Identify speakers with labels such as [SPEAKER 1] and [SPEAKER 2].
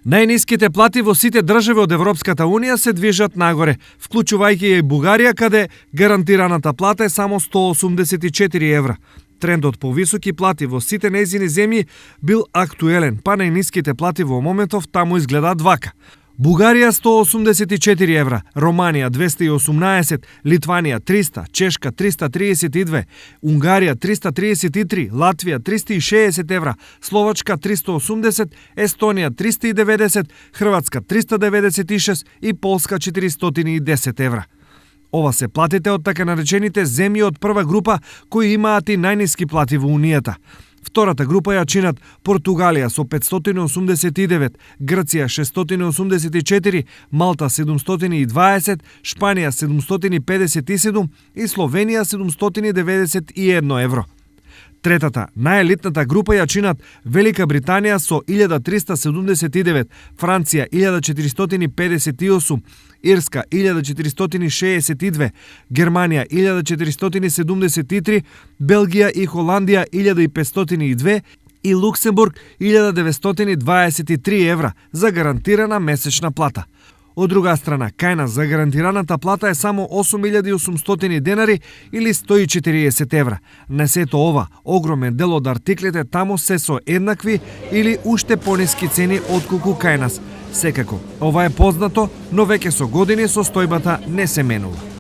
[SPEAKER 1] Најниските плати во сите држави од Европската Унија се движат нагоре, вклучувајќи и Бугарија, каде гарантираната плата е само 184 евра. Трендот по високи плати во сите нејзини земји бил актуелен, па најниските плати во моментов таму изгледаат вака. Бугарија 184 евра, Романија 218, Литванија 300, Чешка 332, Унгарија 333, Латвија 360 евра, Словачка 380, Естонија 390, Хрватска 396 и Полска 410 евра. Ова се платите од така наречените земји од прва група кои имаат и најниски плати во Унијата. Втората група ја чинат Португалија со 589, Грција 684, Малта 720, Шпанија 757 и Словенија 791 евро. Третата, најелитната група ја чинат Велика Британија со 1379, Франција 1458, Ирска 1462, Германија 1473, Белгија и Холандија 1502 и Луксембург 1923 евра за гарантирана месечна плата. Од друга страна, кај нас за гарантираната плата е само 8800 денари или 140 евра. На сето ова, огромен дел од артиклите таму се со еднакви или уште пониски цени отколку кај нас. Секако, ова е познато, но веќе со години состојбата не се менува.